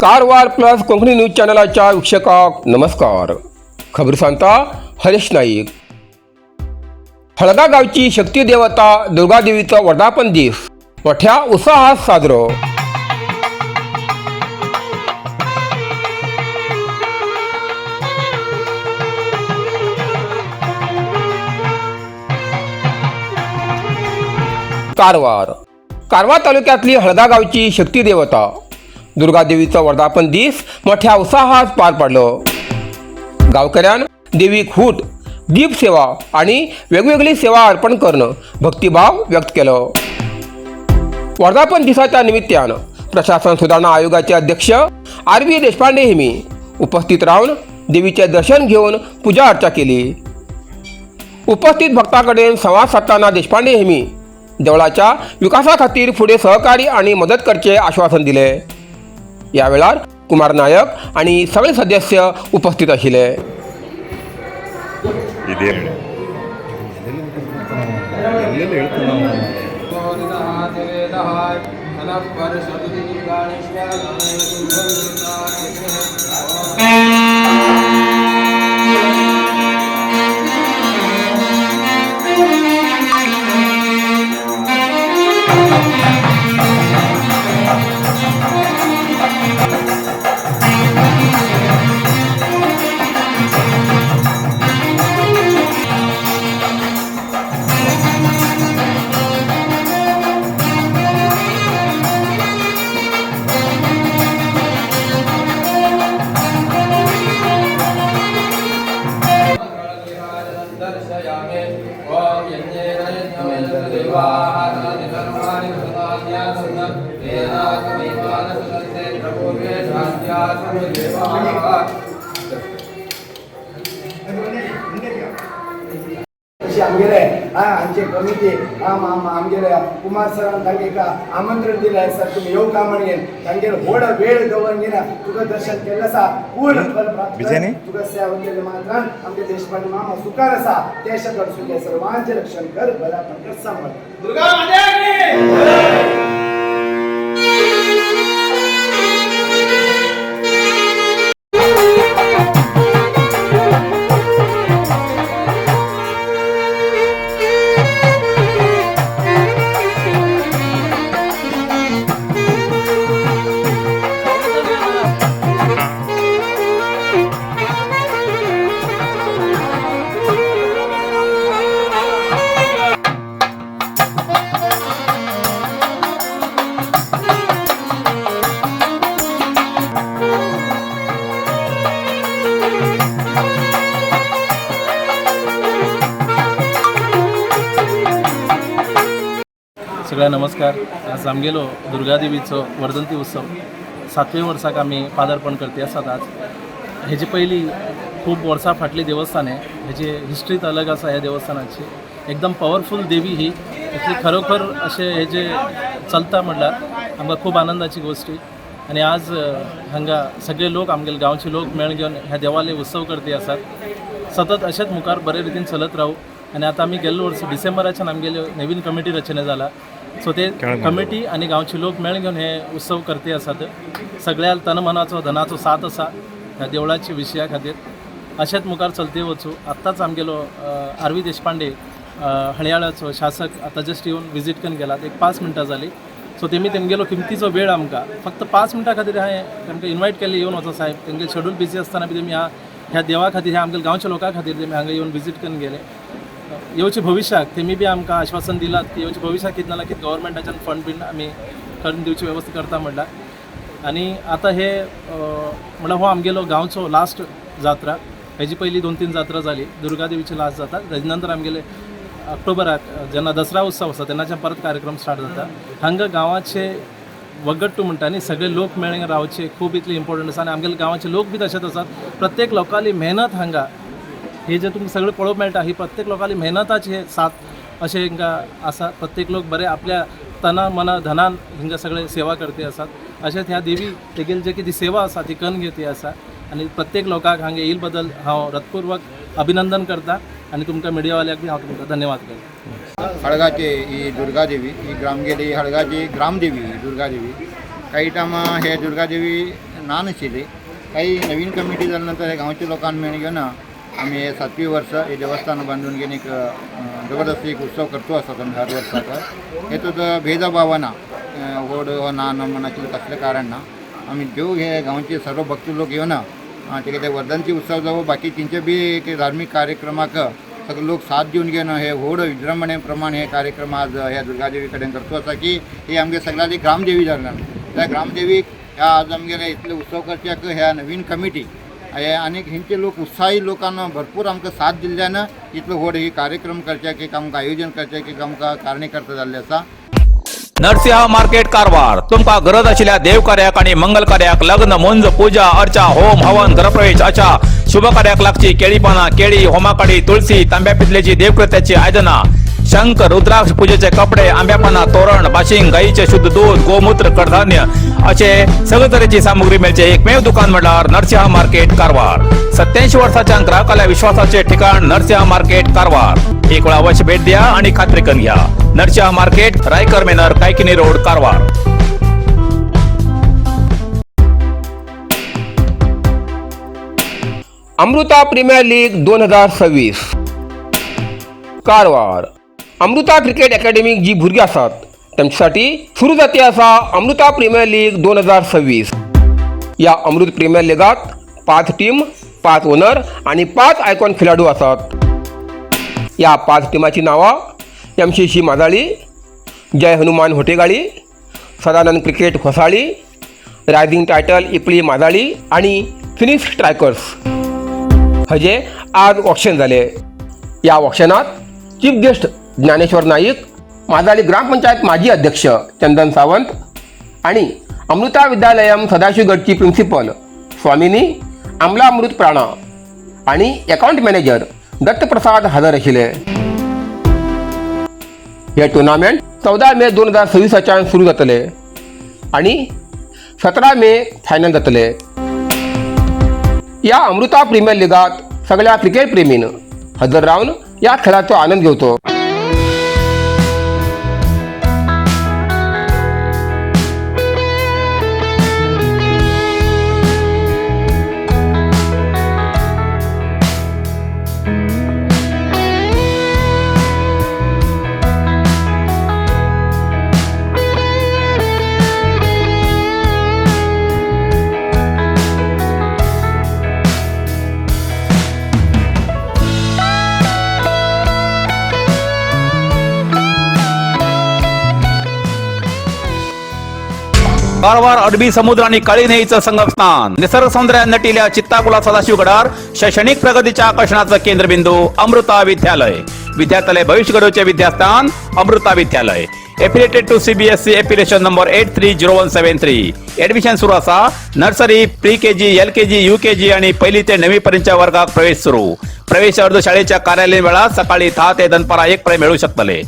Karwar plus Konkani news चॅनलाच्या वीक्षकांक नमस्कार. खबर सांगता हरेश नाईक. हळगा गावची शक्ती देवता दुर्गादेवीचा वर्धापन दिस मोठ्या उत्साहात साजरो. कारवार कारवार तालुक्यातली हळदा गावची शक्ती देवता दुर्गादेवीचा वर्धापन दिस मोठ्या उत्साहात पार पडलं. गावकऱ्यान देवी खूट दीपसेवा आणि वेगवेगळी सेवा अर्पण करणं भक्तिभाव व्यक्त केलं. वर्धापन दिसाच्या निमित्तानं प्रशासन सुधारणा आयोगाचे अध्यक्ष आर व्ही देशपांडे हेमी उपस्थित राहून देवीचे दर्शन घेऊन पूजा अर्चा केली. उपस्थित भक्तांकडेन संवाद साधताना देशपांडे हेमी देवळाच्या विकासा खातीर फुडें सहकार्य आणि मदत करचे आश्वासन दिले. या वेळार कुमार नायक आणि सगळे सदस्य उपस्थित आशिल्ले. ಇದೇ ಎಲ್ಲೆಲ್ಲ ಹೇಳ್ತೀವಿ ನಾವು. अशी आमगेले हांचे कमिटी आमगेले कुमार सरान तांकां एक आमंत्रण दिलें आसा, तुमी येवका म्हणून. तांगेर व्हड वेळ दवरून घेना तुका दर्शन केल्लें आसा, पूर्ण फल प्राप्त कर. विजयनी? तुका सेवा केल्ले मात्रान आमगे देशपांडे मामा सुखार आसा, ते शकल सुखे सर्वांचें रक्षण कर, बऱ्यापण कर, सांबाळ. दुर्गा माता की. सगळ्या नमस्कार. आज आमगेलो दुर्गादेवीचो वर्धंती उत्सव सातवे वर्साक आमी पादार्पण करते आसात. आज हेजे पयलीं खूब वर्सां फाटली देवस्थान आहे, हेजी हिस्ट्रीत अलग आसा. ह्या देवस्थानाची एकदम पॉवरफूल देवी ही इतली खरोखर अशें हे जे चलता म्हणल्यार आमकां खूब आनंदाची गोश्टी. आनी आज हांगा सगळे लोक आमगेले गांवचे लोक मेळ घेवन ह्या देवाले उत्सव करती आसात. सतत अशेंच मुखार बरे रितीन चलत रावू. आनी आतां आमी गेल्ले वर्स डिसेंबराच्यान आमगेले नवीन कमिटी रचना जाला, सो ते कमिटी आनी गांवचे लोक मेळ घेवन हे उत्सव करते आसात. सगळ्या तनमनाचो धनाचो साथ आसा ह्या देवळाच्या विशया खातीर. अशेंच मुखार चलते वचूं. आत्ताच आमगेलो आर व्ही देशपांडे हळयाळाचो शासक आतां जस्ट येवन विजीट करून गेलात, एक 5 मिनटां जालीं. सो तेमी तेमगेलो किमतीचो वेळ आमकां फक्त 5 मिनटां खातीर हांवें तेमकां इन्वायट केल्लें, येवन वचो साहेब. तेंगे शेड्यूल बिजी आसतना बी तेमी ह्या ह्या देवा खातीर, ह्या आमगेल्या गांवच्या लोकां खातीर तेमी हांगा येवन विजीट करून गेले. येवचे भविश्याक तेमी बी आमकां आश्वासन दिलात की येवचे भविश्याक कितें ना जाल्यार कितें गव्हर्मेंटाच्यान फंड बीन आमी करून दिवची वेवस्था करता म्हणल्यार. आनी आतां हे म्हणल्यार हो आमगेलो गांवचो लास्ट जात्रा. हेजी पयली दोन तीन जात्रा जाली, दुर्गादेवीची लास्ट जाता. तेजे नंतर आमगेले ऑक्टोबराक जेन्ना दसरा उत्सव आसा तेन्नाच्यान परत कार्यक्रम स्टार्ट जाता. हांगा गांवाचे वगट्टू म्हणटा न्ही, सगळे लोक मेळून रावचे खूब इतले इम्पॉर्टंट आसा. आनी आमगेले गांवाचे लोक बी तशेंच आसात. प्रत्येक लोकांली मेहनत हांगा हे जे तुमकां सगळें पळोवंक मेळटा, ही प्रत्येक लोकांली मेहनताची हे साथ अशें हिंगा आसा. प्रत्येक लोक बरे आपल्या तना मना धनान हिंगा सगळे सेवा करते आसात. अशेंच ह्या देवी तेगेली जे कितें सेवा आसा ती करून घेती आसा. आनी प्रत्येक लोकांक हांगा येईल बद्दल हांव हृतपूर्वक अभिनंदन करता आनी तुमकां मिडियावाल्यांक बी हांव तुमकां धन्यवाद करता. हळगाचे ही दुर्गादेवी ही ग्रामगेली हळगाची ग्रामदेवी ही दुर्गादेवी. काही टायमा हे दुर्गादेवी ना नाशिल्ली. काही नवीन कमिटी जाल्या नंतर हे गांवच्या लोकांक मेळून घेवन आमी हे सातवी वर्स हे देवस्थान बांदून घेवन एक जबरदस्ती एक उत्सव करतो आसात आमी हर वर्साक. हेतूंत भेदभाव ना, व्हड हो ना ना म्हण आशिल्लें कसलें कारण ना. आमी देव हे गांवचे सर्व भक्त लोक येवन तेगे वर्धंती उत्सव जावं बाकी तेंचे बी एक धार्मीक कार्यक्रमाक सगळे लोक साथ दिवन घेवन हे व्हड विजृंभणे प्रमाण हे कार्यक्रम आज ह्या दुर्गादेवी कडेन करतो आसा की ही आमगे सगळ्यांची ग्रामदेवी जाल्ल्यान त्या ग्रामदेवीक ह्या आज आमगेले इतले उत्सव करच्याक ह्या नवीन कमिटी हे आनीक हेंचे लोक उत्साही लोकांना भरपूर आमकां साथ दिल्ल्यान इतलो व्हड ही कार्यक्रम करच्याक एक आमकां आयोजन करच्याक एक आमकां कारणीकर्ता जाल्ले आसा. नरसिंह मार्केट, कारवार. तुमकां गरज आशिल्ल्या देवकार्याक आणि मंगल कार्याक, लग्न, मुंज, पूजा अर्चा, होम हवन, गृहप्रवेश अशा शुभ कार्याक लागची केळी पानां, केळी, होमाकाडी, तुळसी, तांब्या पितलेची देवकृत्याची आयदनां, शंख, रुद्राक्ष, पूजेचे कपडे, आंब्या पानां, तोरण, बाशिंग, गाईचे शुद्ध दूध, गोमूत्र, कडधान्य असे सगळे तरेची सामुग्री मेळचे एकमेव दुकान म्हणल्यार नरसिंह मार्केट, कारवार. 87 वर्साच्या ग्राहकाला विश्वासाचे ठिकाण नरसिंह मार्केट, कारवार. एक वेळा अवश्य भेट द्या आणि खात्री करून घ्या. नरसिंह मार्केट, रायकर मेनर, Kaikini road, Karwar. Amrita premier league 2026, Karwar. Amrita cricket अकॅडमीक जी भुरगीं आसात तेमच्या सुरू जाती आसा अमृता प्रीमियर लीग 2026. या अमृत प्रीमियर लिगात पाच टीम, पाच ओनर आणि पाच आयकॉन खेळाडू आसात. या पाच टिमाची नांवां MCC Majali, Jai Hanuman Hotegali, Sadanand cricket Hosali, rising title Ipli Majali आणि फिनिक्स स्ट्रायकर्स. हजे आज ऑक्शन झाले. या ऑक्शनात चीफ गेस्ट ज्ञानेश्वर नाईक, माजाळी ग्रामपंचायत माजी अध्यक्ष चंदन सावंत आणि अमृता विद्यालयम सदाशिवगडची प्रिन्सिपल स्वामिनी आमलामृत प्राणा आणि अकाउंट मॅनेजर दत्तप्रसाद हजर आशिल्ले. हे टुर्नामेंट 14 मे 2026च्यान सुरू जातले आणि 17 मे फायनल जातले. या अमृता प्रीमियर लिगात सगळ्या क्रिकेट प्रेमीन हजर रावन या खेळाचो आनंद घेवचो. कारवार अरबी समुद्र आणि काळी न्हंयेचं संगमस्थान, निसर्ग सौंदर्यात नटिल्या चित्ताकुला सदाशिवगडार शैक्षणिक प्रगतीच्या आकर्षणाचं केंद्रबिंदू अमृता विद्यालय. विद्यार्थ्यालय भविष्य घडवचे विद्यास्थान अमृता विद्यालय. Affiliated to CBSE, affiliation number 830173. Admission सुरू असा. Nursery, pre KG, LKG, UKG आणि पहिली ते नववी पर्यंतच्या वर्गात प्रवेश सुरू. प्रवेश अर्ज शाळेच्या कार्यालयीन वेळात सकाळी 10 ते दनपारा 1 पर्यंत मिळू शकतले.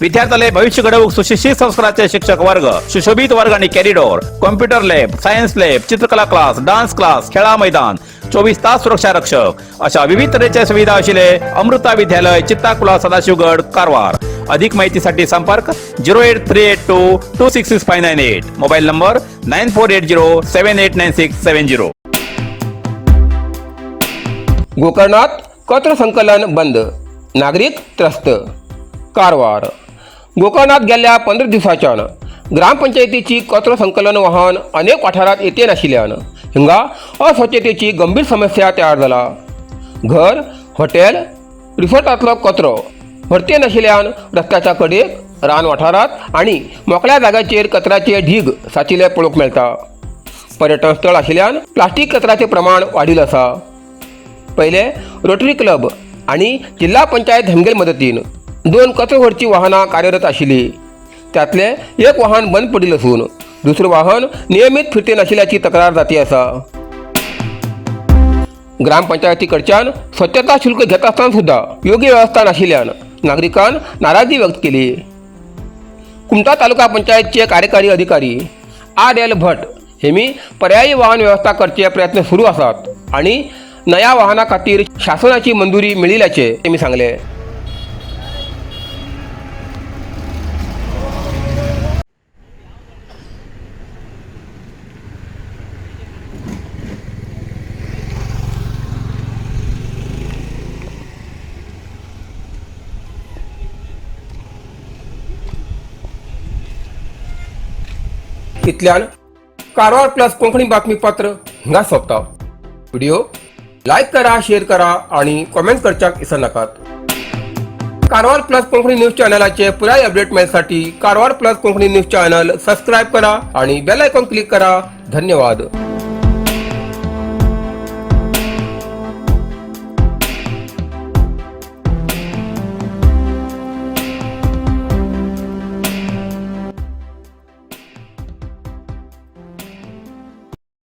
विद्यार्थ्याला भविष्य घडवूक सुशिक्षित संस्काराचे शिक्षक वर्ग, सुशोभित वर्ग आणि corridor, computer lab, science lab, चित्रकला क्लास, डान्स क्लास, खेळा मैदान, 24 तास सुरक्षा रक्षक अशा विविध तऱ्हेच्या सुविधा असलेले अमृता विद्यालय, चित्ताकुला, सदाशिवगड, कारवार. अधिक माहितीसाठी संपर्क 08382266598, mobile number 9480789670. गोकर्णात कचरो संकलन बंद, नागरीक त्रस्त. कारवार. गोकर्णात गेल्या 15 दिवसाच्यान ग्रामपंचायतीची कचरो संकलन वाहन अनेक वाठारात येते नाशिल्ल्यान हिंगा अस्वच्छतेची गंभीर समस्या तयार जाला. घर, हॉटेल, रिसॉर्टांतलो कचरो व्हरते नाशिल्ल्यान रस्त्याच्या कडेक, रान वाठारात आनी मोकळ्या जाग्याचेर कचऱ्याचे ढीग सांचिल्ले पळोवंक मेळटा. पर्यटन स्थळ आशिल्ल्यान प्लास्टीक कचऱ्याचें प्रमाण वाडिल्लें आसा. पयले रोटरी क्लब आनी जिल्हा पंचायत हेमगेल मदतीन दोन कचरो व्हरची वाहनां कार्यरत आशिल्ली. त्यातले एक वाहन बंद पडिल्लें आसून दुसरें वाहन नियमीत फिरते नाशिल्ल्याची तक्रार जाती आसा. ग्रामपंचायती कडच्यान स्वच्छता शुल्क घेत आसतना सुद्दां योग्य वेवस्था नाशिल्ल्यान नागरिकान नाराजी व्यक्त केली. कुमठा तालुका पंचायतचे कार्यकारी अधिकारी आर एल भट हेमी पर्यायी वाहन वेवस्था करचे प्रयत्न सुरू आसात आणि नया वाहना खातीर शासनाची मंजुरी मेळिल्ल्याचे तेमी सांगले. इतल्यान कारवार प्लस कोंकणी बातमीपत्र हिंगा सोंपता. व्हिडिओ लायक करा, शेअर करा आणि कॉमेंट करच्याक विसरनाकात. कारवार प्लस कोंकणी न्यूज चॅनलाचे पुराय update मेळसाठी Karwar plus Konkani news channel subscribe करा आणि बेल आयकॉन क्लिक करा. धन्यवाद.